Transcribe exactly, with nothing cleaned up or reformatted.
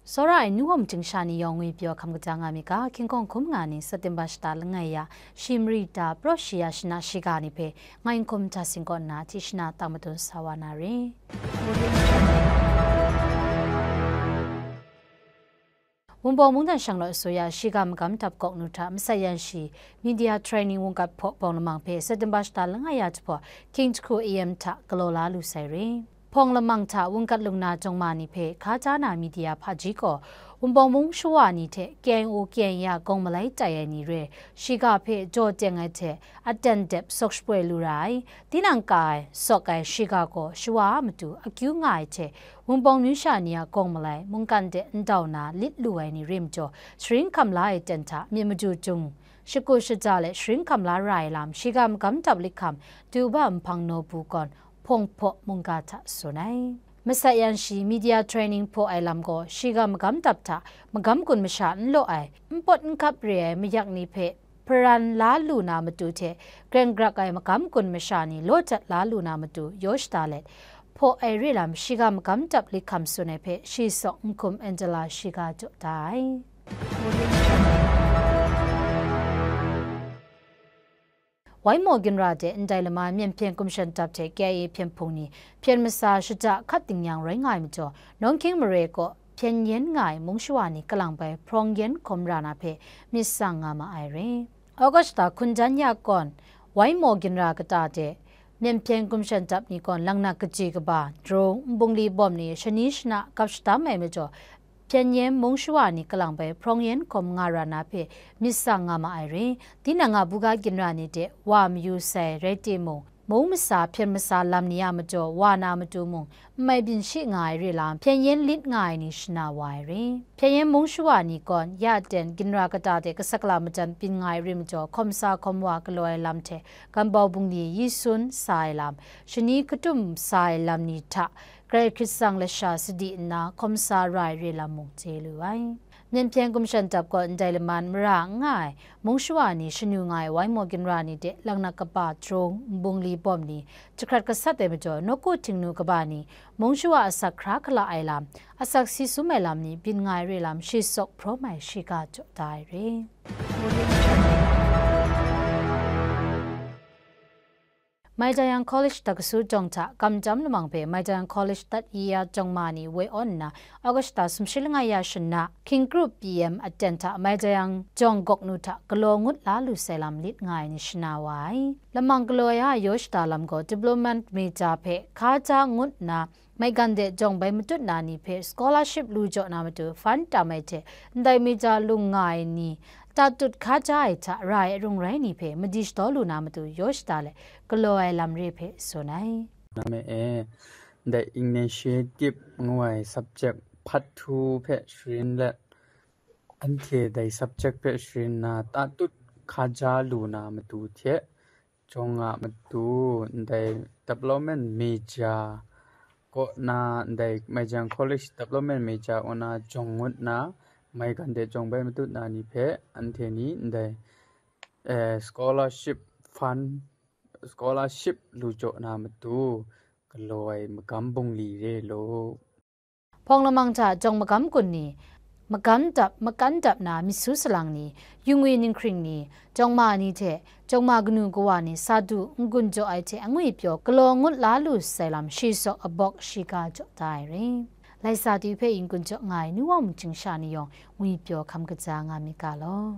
Tsawra ai nu wam ting sha ni yawng ngwi pyaw hkam kaja nga mi ga, hkying hkawng hkum nga ni September shata langai ya, shi mari ta, praw shi ya shana shiga ni hpe, ngai n hkum hta sing kaw nna, hti shana tang madun sa wa na re. Wunpawng mungdan shanglawt asuya, shiga magam dap kawk nu hta, masat yan shi, media training wungkat hpaw bawng lamang hpe, September shata langai ya jahpaw, King jahku A M hta galaw la lu sai re. Hpawng lamang hta wungkat lung na jawng ma ni hpe hka ja na media hpaji gaw, Wunpawng mung shawa ni hte K N O K N A gawng malai tai ai ni re, shiga hpe jaw teng ai hte aten dep sawk shapoi lu ra ai, tinang ka ai, sawk ai shiga gaw shawa a matu akyu nga ai hte, Wunpawng amyu sha ni a gawng malai mungkan de ndau na lit lu ai ni re majaw, sharin hkam la ai ten hta myit madu jung, shakut shaja let sharin hkam la ra ai lam, shiga magam dap lik hkam, Tuba Nhpang Nawbu gawn, hpawng hpaw mungga hta tsun ai. Masat yan shi media training hpaw ai lam gaw, shiga magam dap hta magam gun masha n law ai, n pawt n kap re ai mayak ni hpe paran la lu na matu hte, greng grak ai magam gun masha ni law dat la lu na matu yaw shada let, hpaw ai re lam shiga magam dap lik hkam tsun ai hpe shi sawk n hkum Angela shiga jaw da ai. Wai maw ginra de ndai lama myen hpyen gumshan dap hte K I A hpyen hpung ni hpyen masa shada hkat ding yang rai nga ai majaw, Nawng Hkying mare kaw hpyen yen nga ai mung shawa ni kalang bai hprawng yen hkawm ra na hpe myit tsang nga ma ai re. August hta hkun jan ya kawn, Wai maw ginra kata de myen hpyen gumshan dap ni gawn langnak kaji kaba, drone, nbungli bawm ni shani shana kap shadam ai majaw, hpyen yen mung shawa ni kalang bai hprawng yen hkawm nga ra na hpe myit tsang nga ma ai re. Tinang a buga ginra ni de wa mayu sai rai timung, mung masa hpyen masa lam ni a majaw wa na matu mung, n mai byin shi nga ai re lam, hpyen yen lit nga ai ni shana wa ai re. Hpyen yen mung shawa ni gawn ya ten ginra kata de gasakla majan byin nga ai re majaw, hkawm sa hkawm wa galaw ai lam hte, gambau bungli yi sun sa ai lam, shani katum sa ai lam ni hta, Karai Hkrit tsang lasha sadi nna hkawm sa ra ai re lam mung chye lu ai. Myen hpyen gumshan dap gaw ndai laman mara n nga ai mung shawa ni shanu nga ai wai maw ginra ni de langnak kaba, drone, nbungli bawm ni jahkrat gasat ai majaw, nawku htingnu kaba ni mung shawa asak hkra hkala ai lam, asak si sum ai lam ni byin nga ai re lam shi sawk hprawm ai shiga jaw da ai re. Maitayang College Dakasu jawng hta kamjam lamang hpe Maitayang College tat yi ya jawng ma ni woi awn nna, August sumshi langai ya shana, King Group P M aten hta Maitayang jawng gawk nu hta galaw ngut la lu sai lam lit nga ai ni shana wa ai. Lamang galaw ai a yaw shada lam gaw Development Major hpe hka ja ngut nna, maigan de jawng bai matut na ni hpe scholarship lu jaw na matu fund tam ai hte, ndai Major lung nga ai ni, tatut hka ja ai hta ra ai arung rai ni hpe madi shadaw lu na matu yaw shada let, galaw ai lam re hpe tsun ai. Na me e, ndai initiative ngu ai subject hpat htu hpe sharin let, anhte dai subject hpe sharin na tatut hka ja lu na matu hte, jawng a matu, ndai development major kaw na, ndai Maitayang College development major kaw na jawng ngut na, maigan de jawng bai matut na ni hpe, anhte ni ndai, eh, scholarship fund, scholarship lu jaw na matu, galaw ai magam bungli re law. Hpawng lamang hta jawng magam gun ni, magam dap, makan dap na myit su salang ni, yu ngwi ninghkring ni, jawng ma ni hte, jawng ma kanu kawa ni sa du n-gun jaw ai hte angwi pyaw galaw ngut la lu sai lam shi sawk abawk shiga jaw da ai re. Lai sa du hpe yin kun jaw nga ai nu wa mung chyingsha ni yawng ngwi pyaw hkam kaja nga mi ga law.